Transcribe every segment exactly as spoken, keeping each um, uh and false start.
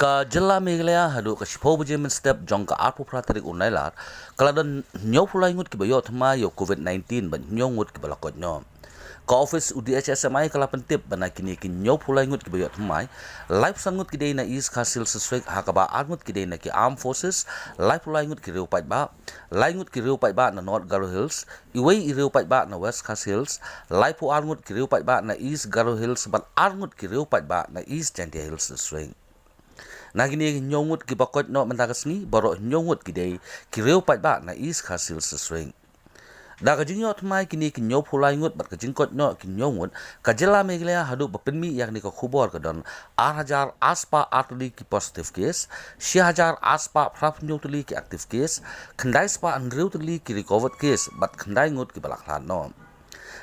Ka jylla Meghalaya haduh ka shiphew baje mynstep jong ka arphew phra tarik u Nailar, ka la don hynñiewphew lai ngut kiba ïoh thymmai ïa u Covid nineteen bad hynñiew ngut kiba la koit noh. Ka office u D H S M I ka la pyntip ba na kine ki hynñiewphew lai ngut kiba ïoh thymmai, laiphew san ngut ki dei na East Khasi Hills District, ha kaba ar ngut ki dei na ki Armed Forces, laiphew lai nut ki riew paidbah, lai ngut ki riew paidbah na North Garo Hills, iwei i riew paidbah na West Khasi Hills, laiphew ar ngut ki riew paidbah na East Garo Hills bad ar ngut ki riew paidbah na East Jaintia Hills District. Na kine ki hynñiew ngut kiba koit noh mynta ka sngi, baroh hynñiew ngut ki dei ki riew paidbah na East Khasi Hills District. Da ka jingïoh thymmai kine ki hynñiewphew lai ngut bad ka jingkoit noh ki hynñiew ngut, ka jylla Meghalaya haduh ba pynmih ïa kane ka khubor ka don ar hajar ar spah ar tylli ki positive case, shi hajar ar spah phra phew hynñiew tylli ki active case, khyndai spah hynriew tylli ki recovered case bad khyndai ngut kiba la khlad noh.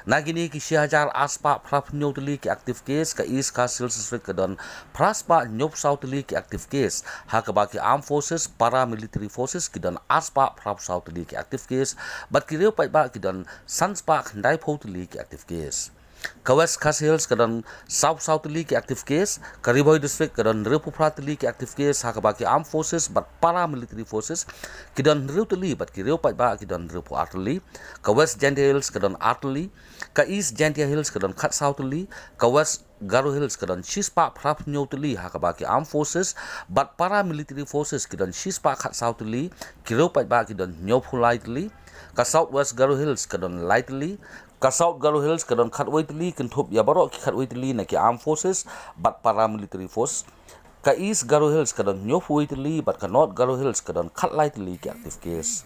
Na kine ki shi hajar ar spah phra phew hynñiew tylli ki active case, ka East Khasi Hills District ka don phra spah hynñiewphew saw tylli ki active case, ha kaba ki Armed Forces, Paramilitary Forces ki don ar spah phra phew saw tylli ki active case, bad ki riew paidbah ki don san spah khyndaiphew tylli ki active case. Ka West Khasi Hills ka don saw phew saw tylli ki active case, ka Ri Bhoi District ka don hynriewphew phra tylli ki active case, ha kaba ki Armed Forces bad Paramilitary Forces ki don hynriew tylli bad ki riew paidbah ki don hynriewphew ar tylli, ka West Jaintia Hills ka don ar tylli, ka East Jaintia Hills ka don khatsaw tylli, ka West Garo Hills ka don shi spah phra phew hynñiew tylli, ha kaba ki Armed Forces bad Paramilitary Forces ki don shi spah khatsaw tylli, ki riew paidbah ki don hynñiewphew lai tylli, ka South West Garo Hills ka don lai tylli, ka South Garo Hills ka don khatwei tylli, kynthup ïa baroh ki khatwei tylli na ki Armed Forces bad Paramilitary Force. Ka East Garo Hills ka don hynñiewphew wei tylli bad ka North Garo Hills ka don khatlai tylli ki active case.